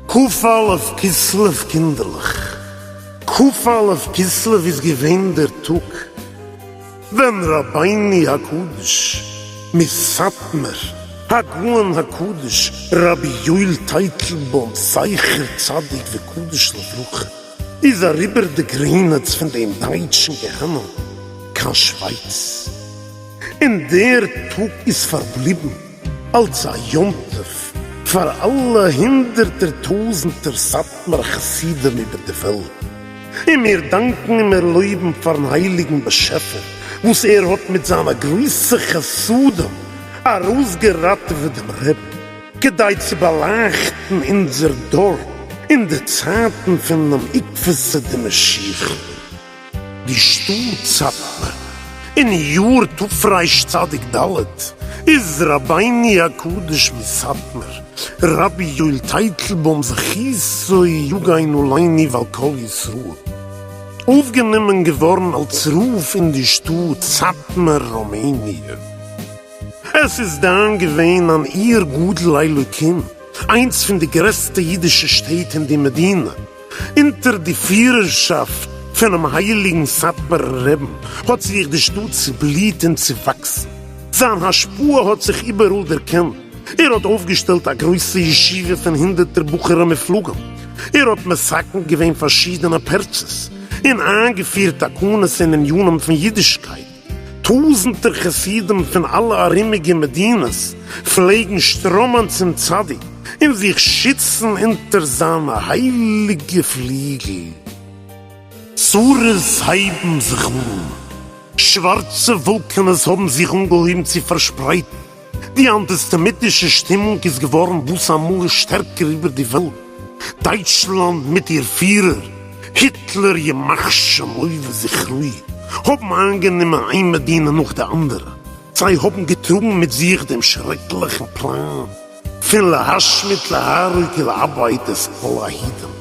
כ"א כסלו קינדערלעך, כ"א כסלו איז געווען דער טאג ווען רבינו הקדוש מסאטמאר הגאון הקדוש רבי יואל טייטלבוים זכר צדיק וקדוש לברכה איז אריבער די גרעניץ פון דעם דייטשן גיהנום קיין שווייץ, און דער טאג איז פארבליבן אלס א יום טוב פאר אלע הונדערטער טויזנטער סאטמארע חסידים איבער די וועלט, און מיר דאנקן און מיר לויבן פארן הייליגן באשעפער וואס ער האט מיט זיינע גרויסע חסדים ארויסגעראטעוועט דעם רעבן כדי צו באלייכטן אונזער דור אין די צייטן פונעם עקבתא דמשיחא. די שטאט סאטמאר אין יאר תרצ"ד איז רבינו הקדוש מסאטמאר רבי יואל טייטלבוים זכותו יגן עלינו ועל כל ישראל אויפגענומען געווארן אלס רב אין די שטאט סאטמאר ראמעניע. עס איז דאן געווען אן עיר גדול לאלוקים, איינס פון די גרעסטע אידישע שטעט אין די מדינה. אונטער די פירערשאפט פונעם הייליגן סאטמארער רעבן האט זיך די שטאט צובליהט און צווואקסן. זיין השפעה האט זיך איבעראל דערקענט. ער האט אויפגעשטעלט א גרויסע ישיבה פון הונדערטער בחורים מופלגים. ער האט מתקן געווען פארשידענע פרצות און איינגעפירט תקנות אין ענינים פון אידישקייט. טויזנטער חסידים פון אלע ארומיגע מדינות פלעגן שטראמען צום צדיק און זיך שיצן אונטער זיינע הייליגע פליגל. צרות הייבן זיך אן, שווארצע וואלקענעס האבן זיך אנגעהויבן צו פארשפרייטן, די אנטיסעמיטישע שטימונג איז געווארן וואס אמאל שטערקער איבער די וועלט, דייטשלאנד מיט איר פירער היטלער ימח שמו וזכרו האבן איינגענומען איין מדינה נאך די אנדערע, זיי האבן געטראגן מיט זיך דעם שרעקליכן פלאן פון להשמיד להרוג ולאבד את כל היהודים,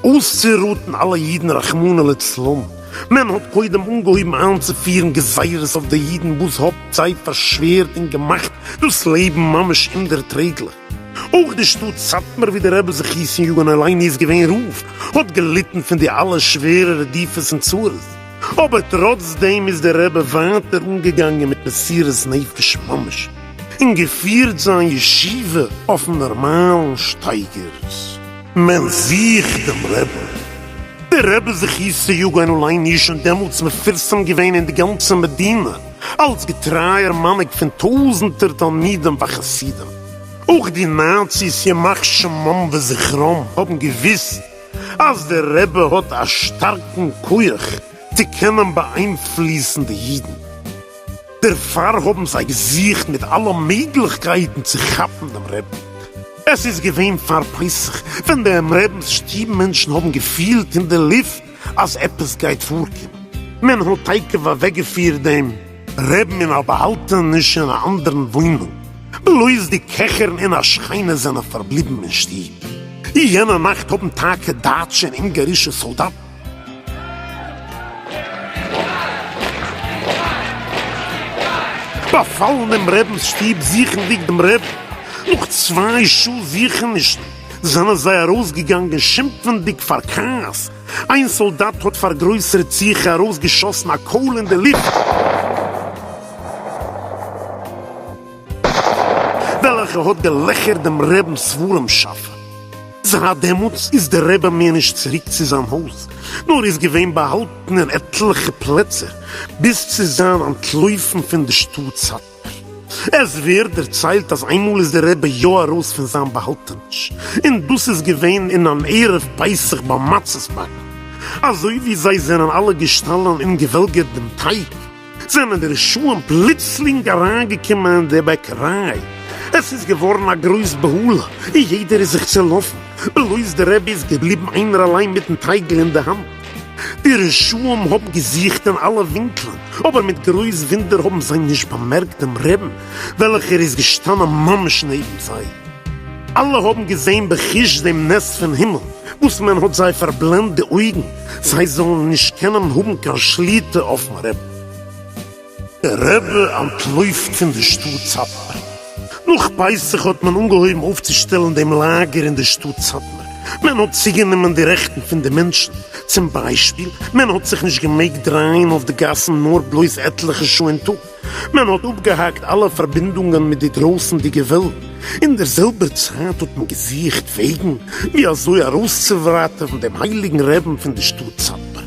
אויסצוראטן אלע אידן רחמנא לצלן. מען האט קודם אנגעהויבן איינצופירן גזירות אויף די אידן וואס האט זיי פארשווערט און געמאכט דאס לעבן ממש אומדערטרעגליך. אויך די שטאט סאטמאר ווי דער רבי זכותו יגן עלינו איז געווען רב האט געליטן פון די אלע שווערע רדיפות און צרות, אבער טראצדעם איז דער רבי ווייטער אנגעגאנגען מיט מסירות נפש ממש און געפירט זיין ישיבה אויפן נארמאלן שטייגער. מען זוכט דעם רעבן. דער רבי זכותו יגן עלינו איז שוין דעמאלטס מפורסם געווען אין די גאנצע מדינה אלס געטרייער מנהיג פון טויזנטער תלמידים וחסידים. אויך די נאציס ימח שמם וזכרם האבן געוואוסט אז דער רבי האט א שטארקן כח צו קענען באאיינפלוסן די אידן. דערפאר האבן זיי געזוכט מיט אלע מעגליכקייטן צו כאפן דעם רעבן. עס איז געווען פאר פסח, ווען דעם רעבנ'ס שטוב מענטשן האבן געפילט אין די לופט אז עפעס גייט פארקומען. מען האט תיכף אוועקגעפירט דעם רעבן אין א באהאלטעניש אין א אנדערן וואוינונג. בלויז די קעכערן און א שכנה זענען פארבליבן אין שטוב. יענע נאכט האבן טאקע דייטשע און אונגארישע סאלדאטן. באפאלן דעם רבינ'ס שטוב זוכנדיג דעם רבין. נאך צוויי שעה זוכענישן זענען זיי ארויסגעגאנגען שימפענדיג פאר כעס. איין סאלדאט האט פאר גרויס רציחה ארויסגעשאסן א קויל אין די לופט, וועלכע האט געלעכערט דעם רבינ'ס ספרים שאפע. זייט דעמאלטס איז דער רבי מער נישט צוריק צו זיין הויז, נאר איז געווען באהאלטן אין עטליכע פלעצער ביז צו זיין אנטלויפן פון די שטאט סאטמאר. עס ווערט דערציילט אז איינמאל איז דער רבי יא ארויס פון זיין באהאלטעניש, און דאס איז געווען אין אן ערב פסח ביים מצות באקן. אזוי ווי זיי זענען אלע געשטאנען און געוועלגערט דעם טייג, זענען די רשעים פלוצלינג אריינגעקומען אין די בעקעריי, עס איז געווארן א גרויס בהלה און יעדער איז זיך צעלאפן, בלויז דער רבי איז געבליבן איינער אליין מיטן טייגל אין די האנט. די רשעים האבן געזוכט אין אלע ווינקלען, אבער מיט גרויס וואונדער האבן זיי נישט באמערקט דעם רעבן וועלכער איז געשטאנען ממש נעבן זיי. אלע האבן געזען בחוש דעם נס פון הימל, וואס מען האט זיי פארבלענדט די אויגן, זיי זאלן נישט קענען האבן קיין שליטה אויפן רעבן. דער רבי אנטלויפט פון די שטאט סאטמאר. נאך פסח האט מען אנגעהויבן אויפצושטעלן דעם לאגער אין די שטאט סאטמאר. מען האט צוגענומען די רעכטן פון די מענטשן, צום ביישפיל, מען האט זיך נישט געמעגט דרייען אויף די גאסן נאר בלויז עטליכע שעה אין טאג, מען האט אפגעהאקט אלע פארבינדונגען מיט די דרויסנדיגע וועלט, אין דער זעלבער צייט האט מען געזוכט וועגן ווי אזוי ארויסצוראטעווען דעם הייליגן רעבן פון די שטאט סאטמאר,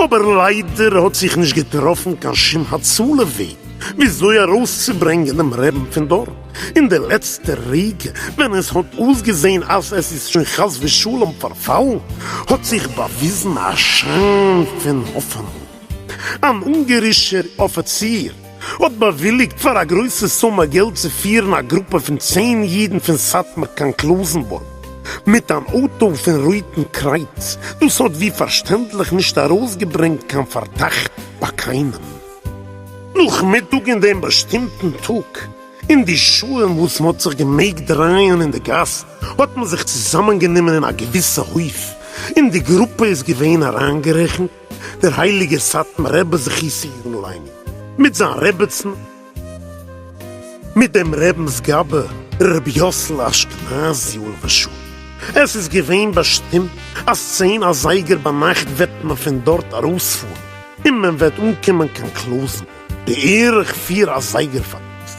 אבער ליידער האט זיך נישט געטראפן קיין שום הצלה וועג וויאזוי ארויסצוברענגען דעם רעבן פון דארט. אין די לעצטע רגע ווען עס האט אויסגעזען אז עס איז שוין חס ושלום פארפאלן, האט זיך באוויזן א שיין פון האפענונג. אן אונגערישער אפיציר האט באוויליגט פאר א גרויסע סומע געלט צו פירן א גרופע פון צען אידן פון סאטמאר קיין קלויזענבורג מיט אן אויטא פון רויטן קרייץ, דאס האט ווי פארשטענדליך נישט ארויסגעברענגט קיין פארדאכט ביי קיינעם. נאכמיטאג אין דעם באשטימטן טאג, אין די שעה'ן וואס מ'האט זיך געמעגט דרייען אין די גאס, האט מען זיך צוזאמענגענומען אין א געוויסע הויף, אין די גרופע איז געווען אריינגערעכנט דער הייליגער סאטמאר רבי זכותו יגן עלינו, מיט זיין רעבעצן, מיט דעם רבינ'ס גבאי ר' יאסל אשכנזי עליו השלום. עס איז געווען באשטימט אז צען אזייגער ביינאכט וועט מען פון דארט ארויספארן און מען וועט אנקומען קיין קלויזענבורג בערך פיר אזייגער פארטאגס.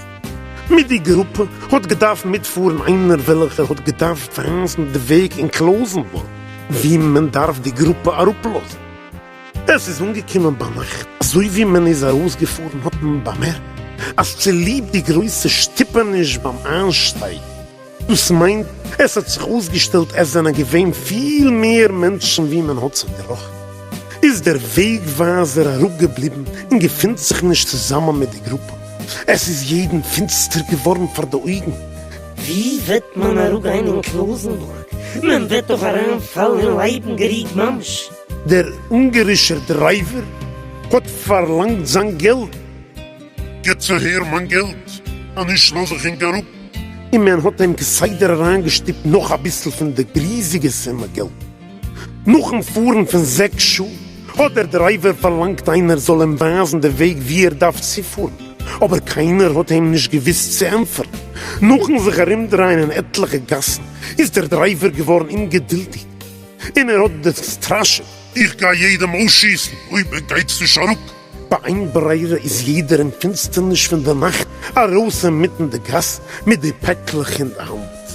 מיט די גרופע האט געדארפט מיטפארן איינער וועלכער האט געדארפט ווייזן די וועג אין קלויזענבורג וואו מען דארף די גרופע אראפלאזן. עס איז אנגעקומען ביינאכט, אזוי ווי מען איז ארויסגעפארן האט מען באמערקט אז צוליב די גרויסע שטופעניש ביים איינשטייגן, דאס מיינט עס האט זיך אויסגעשטעלט עס זענען געווען פיל מער מענטשן ווי מען האט זיך געראכטן, איז דער וועג ווייזער אראפגעבליבן און געפינט זיך נישט צוזאמען מיט די גרופע, עס איז יעדן פינסטער געווארן פאר די אויגן. ווי וועט מען אראפגיין אין קלויזענבורג? מען וועט דאך אריין פאלן אין לייבן גריב ממש. דער אונגערישער דרייווער האט פארלאנגט זיין געלט. גיבטס אהער מיין געלט, אנישט לאז איך ענק אראפ. און מען האט אים כסדר אריינגעשטופט נאך אביסל פון די ריזיגע סומע געלט. נאכן פארן פון זעקס שעה האט דער דרייווער פארלאנגט איינער זאל אים ווייזן די וועג וואו ער דארף צופארן, אבער קיינער האט אים נישט געוואוסט צו ענטפערן. נאכן זיך ארומדרייען אין עטליכע גאסן איז דער דרייווער געווארן אומגעדולדיג און ער האט געסטראשעט. איך גיי יעדעם אויסשיסן אויב מען גייט נישט אראפ. באין ברירה איז יעדער אין פינסטערניש פון די נאכט ארויס אינמיטן די גאס מיט די פעקלעך אין די האנט.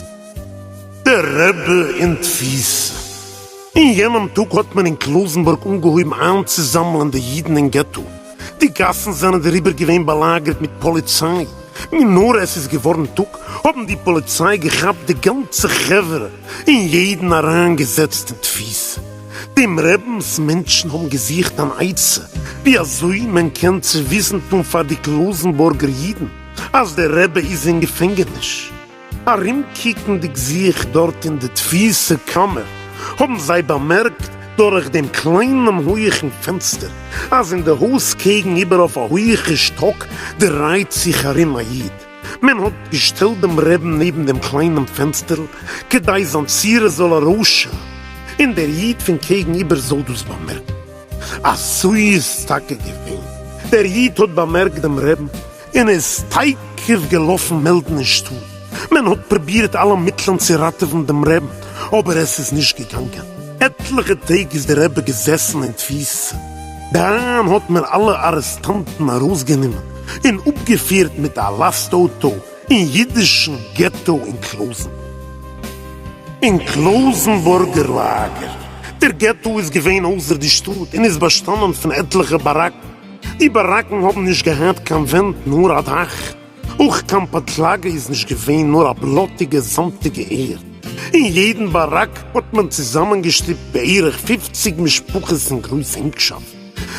דער רבי אין תפיסה. אין יענעם טאג האט מען אין קלויזענבורג אנגעהויבן איינצוזאמלען די אידן אין געטא. די גאסן זענען דעריבער געווען באלאגערט מיט פאליציי. ווי נאר עס איז געווארן טאג האבן די פאליציי געכאפט די גאנצע חברה און יעדן אריינגעזעצט אין תפיסה. דעם רבינ'ס מענטשן האבן געזוכט אן עצה ווי אזוי מען קען צו וויסן טון פאר די קלויזענבורגער אידן אז דער רבי איז אין געפענגעניש. ארומקוקנדיג זיך דארט אין די תפיסה קאמער, האבן זיי באמערקט דורך דעם קליינעם הויכן פענסטער, אז אין די הויז קעגן איבער אויף א הויכע שטאק דרייט זיך ארום א איד. מען האט געשטעלט דעם רעבן נעבן דעם קליינעם פענסטערל, כדי זיין צורה זאל ארויסשיינען, און דער איד פון קעגן איבער זאל דאס באמערקן. אזוי איז טאקע געווען, דער איד האט באמערקט דעם רעבן, און איז תיכף געלאפן מעלדן אין שטאט, מען האט פרובירט אלע מיטלען צו ראטעווען דעם רעבן, אבער עס איז נישט געגאנגען, עטליכע טעג איז דער רבי געזעסן אין תפיסה, דאן האט מען אלע ארעסטאנטן ארויסגענומען און אפגעפירט מיט א לאסט אויטא אין אידישן געטא אין קלויזענבורג. אין קלויזענבורגער לאגער, דער געטא איז געווען אויסער די שטאט און איז באשטאנען פון עטליכע באראקן, די באראקן האבן נישט געהאט קיין ווענט נאר א דאך, אויך קיין פאדלאגע איז נישט געווען נאר א בלאטיגע זאמטיגע ערד. אין יעדן באראק האט מען צוזאמענגעשטופט בערך פופציג משפחות אין גרויס ענגשאפט.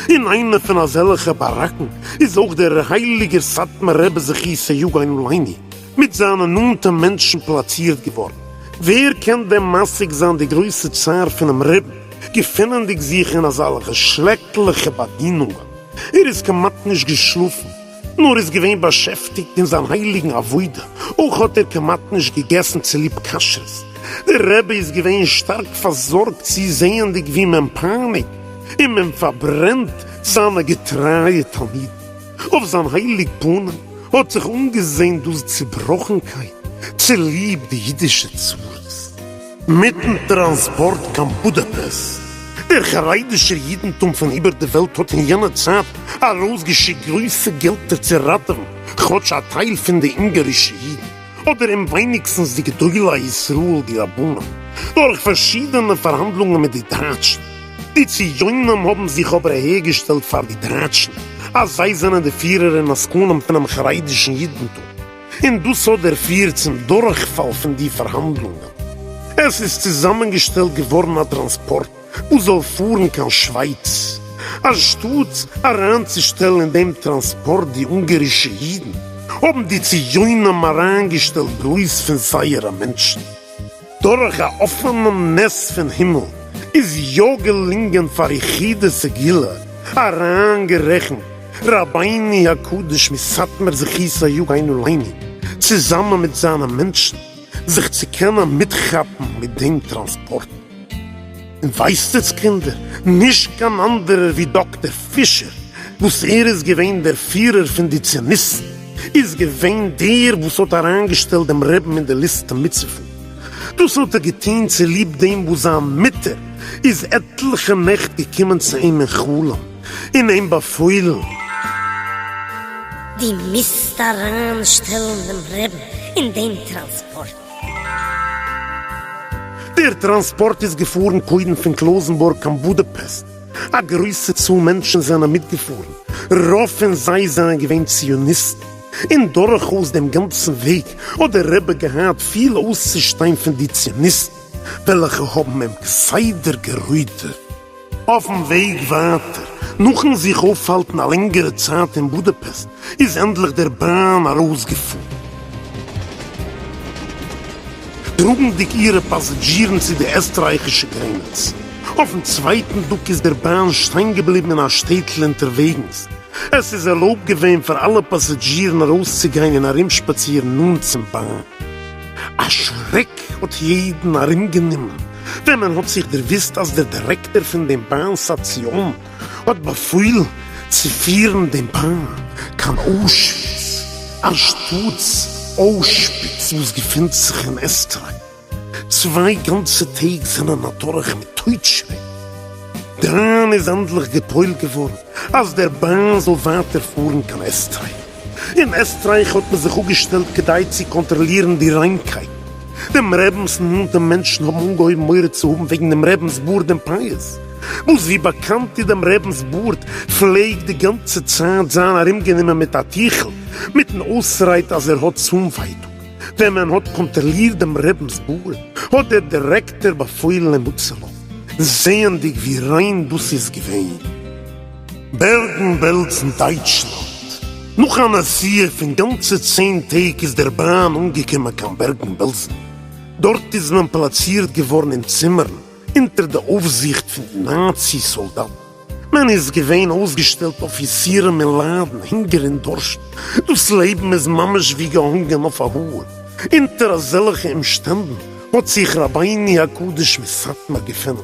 אין איינע פון אזעלכע באראקן איז אויך דער הייליגער סאטמאר רבי זכותו יגן עלינו מיט זיינע נאנטע מענטשן פלאצירט געווארן. ווער קען דען משיג זיין די גרויסע צער פונעם רבין געפינענדיג זיך אין אזאלכע שרעקליכע באדינונגען, ער איז כמעט נישט געשלאפן, נאר איז געווען באשעפטיגט אין זיין הייליגן עבודה, אויך האט ער כמעט נישט געגעסן צוליב כשרות, דער רבי איז געווען שטארק פארזארגט צוזעענדיג ווי מען פייניגט און מען פארברענט זיינע געטרייע תלמידים, אויף זיין הייליג פנים האט זיך אנגעזען דאס צובראכנקייט צוליב די אידישע צרות. מיטן טראנספארט קיין בודאפעסט. דער חרדישער אידנטום פון איבער די וועלט האט אין יענע צייט ארויסגעשיקט גרויסע געלטער צו ראטעווען כאטש א טייל פון די אונגארישע אידן, אדער אמווייניגסטנס די גדולי ישראל די רבנים, דורך פארשידענע פארהאנדלונגען מיט די דייטשן. די ציונים האבן זיך אבער אהערגעשטעלט פאר די דייטשן אז זיי זענען די פירער און עסקנים פונעם חרדישן אידנטום. און דאס האט דערפירט צום דורכפאל פון די פארהאנדלונגען. עס איז צוזאמענגעשטעלט געווארן א טראנספארט וואס זאל פארן קיין שווייץ. אנשטאט אריינצושטעלן אין דעם טראנספארט די אונגארישע אידן, האבן די ציונים אריינגעשטעלט בלויז פון זייערע מענטשן. דורך א אפענעם נס פון הימל איז יא געלונגען פאר יחידי סגולה, אריינגערעכנט רבינו הקדוש מסאטמאר זכותו יגן עלינו, צוזאמען מיט זיינע מענטשן, זיך צו קענען מיטכאפן מיט דעם טראנספארט. און ווייסט עטס קינדער, נישט קיין אנדערער ווי דאקטער פישער, וואס ער איז געווען דער פירער פון די ציוניסטן, איז געווען דער וואס האט אריינגעשטעלט דעם רעבן אין די ליסטע מיטצופארן. דאס האט ער געטון צוליב דעם וואס זיין מוטער איז עטליכע נעכט געקומען צו אים אין חלום און אים באפוילן. דו מוזט אריינשטעלן דעם רעבן אין דעם טראנספארט. דער טראנספארט איז געפארן קודם פון קלויזענבורג קיין בודאפעסט. א גרויסע צאל מענטשן זענען מיטגעפארן, רוב פון זיי זענען געווען ציוניסטן, און דורכאויס דעם גאנצן וועג האט דער רבי געהאט פיל אויסצושטיין פון די ציוניסטן וועלכע האבן אים כסדר גערודפ'ט. אויפן וועג ווייטער, נאכן זיך אויפהאלטן א לענגערע צייט אין בודאפעסט, איז ענדליך דער באן ארויסגעפארן, טראגנדיג אירע פאסאדזשירן צו די עסטרייכישע גרעניץ. אויפן צווייטן טאג איז דער באן שטיין געבליבן אין א שטעטל אונטערוועגנס. עס איז ערלויבט געווען פאר אלע פאסאדזשירן ארויסצוגיין און ארומשפאצירן נאנט צום באן. א שרעק האט יעדן ארומגענומען ווען מען האט זיך דערוואוסט אז דער דירעקטאר פון דעם באן סטאציאן האט באפוילן צו פירן דעם באן קיין אוישוויץ, אנשטאטס אוישפיץ וואס געפינט זיך אין עסטרייך. צוויי גאנצע טעג זענען אדורך מיט טויט שרעק. דאן איז ענדליך גע'פועל'ט געווארן אז דער באן זאל ווייטער פארן קיין עסטרייך. אין עסטרייך האט מען זיך אפגעשטעלט כדי צו קאנטראלירן די ריינקייט. דעם רבינ'ס נאנטע מענטשן האבן אנגעהויבן מורא צו האבן וועגן דעם רבינ'ס בארד און פאות, וואס ווי באקאנט איז דעם רבינ'ס בארד פלעגט די גאנצע צייט זיין ארומגענומען מיט א טיכל, מיט'ן אויסרייד אז ער האט צאן-ווייטאג. ווען מען האט קאנטראלירט דעם רבינ'ס בארד, האט דער דירעקטאר באפוילן אים אפצולאזן, זעענדיג ווי ריין דאס איז געווען. בערגן-בעלזן, דייטשלאנד. נאך א נסיעה פון גאנצע צען טעג איז דער באן אנגעקומען קיין בערגן-בעלזן. דארט איז מען פלאצירט געווארן אין צימערן אונטער די אויפזיכט פון די נאצי סאלדאטן. מען איז געווען אויסגעשטעלט אויף יסורים און ליידן, הונגער און דורשט. דאס לעבן איז ממש ווי געהאנגען אויף א האר. אונטער אזעלכע אומשטענדן האט זיך רבינו הקדוש מסאטמאר געפונען.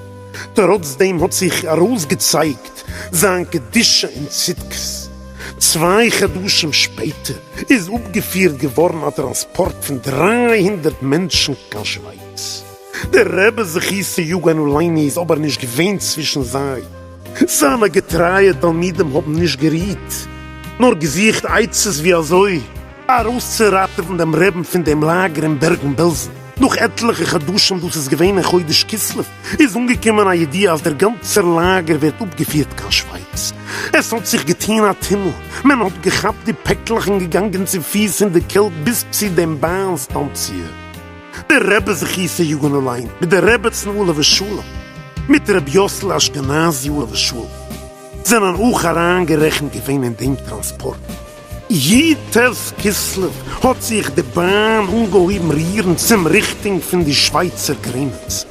טראצדעם האט זיך ארויסגעצייגט זיין קדושה און צדקות. צוויי חדשים שפעטער איז אפגעפירט געווארן א טראנספארט פון 300 מענטשן קיין שווייץ. דער רבי זכותו יגן עלינו איז אבער נישט געווען צווישן זיי. זיינע געטרייע תלמידים האבן נישט גערוהט, נאר געזוכט עצות ווי אזוי ארויסצוראטעווען דעם רעבן פון דעם לאגער אין בערגן בעלזן. נאך עטליכע חדשים, דאס איז געווען אין חודש כסלו, איז אנגעקומען א ידיעה אז דער גאנצער לאגער ווערט אפגעפירט קיין שווייץ. עס האט זיך געטון א טומל, מען האט געכאפט די פעקלעך און געגאנגען צו פיס אין די קעלט ביז צו דעם באן סטאנציע. דער רבי זכותו יגן עלינו, מיט דער רעבעצן עליו השלום, מיט רבי יאסל אשכנזי עליו השלום, זענען אויך אריינגערעכנט געווען אין דעם טראנספארט. י ט כסלו האט זיך די באן אנגעהויבן רירן צום ריכטונג פון די שווייצער גרעניץ.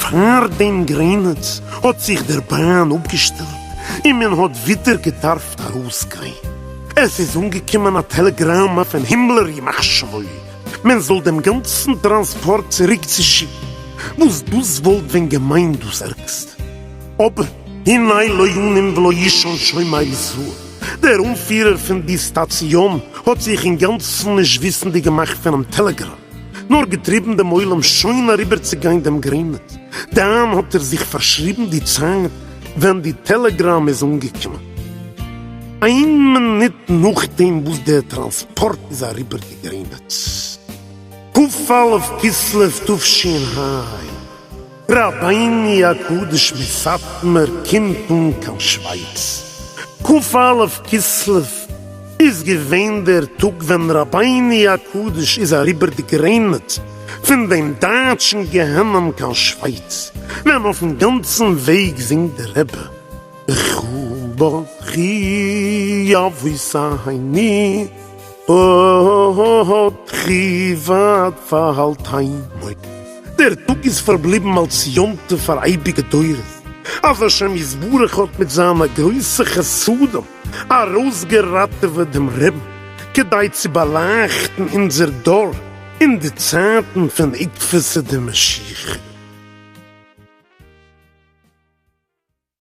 פאר דעם גרעניץ האט זיך דער באן אפגעשטעלט און מען האט ווידער געדארפט ארויסגיין. עס איז אנגעקומען א טעלעגראמע פון הימלער ימח שמו מען זאל דעם גאנצן טראנספארט צוריקצושיקן, וואס דאס וואלט ווען געמיינט דאס ערגסטע. אבער הנה לא ינום ולא יישן שומר ישראל. דער אנפירער פון די סטאציאן האט זיך אינגאנצן נישט וויסנדיג געמאכט פונעם טעלעגראם. נאר געטריבן דעם עולם שוין אריבערצוגיין דעם גרעניץ, דאן האט ער זיך פארשריבן די צייט ווען די טעלעגראם איז אנגעקומען. איין מינוט נאכדעם וואס דער טראנספארט איז אריבער די גרעניץ. כ"א כסלו תש"ה, רבינו הקדוש מסאטמאר קומט אן קיין שווייץ. כ"א כסלו איז געווען דער טאג ווען רבינו הקדוש איז אריבער די גרעניץ פון דעם דייטשן גיהנום קיין שווייץ, ווען אויפן גאנצן וועג זינגט דער רבי ברכו אבותינו פתחי ותפלתינו. דער טאג איז פארבליבן אלס יום טוב פאר אייביגע דורות, אז השם יתברך האט מיט זיינע גרויסע חסדים ארויסגעראטעוועט דעם רעבן כדי צו באלייכטן אונזער דור אין די צייטן פון עקבתא דמשיחא.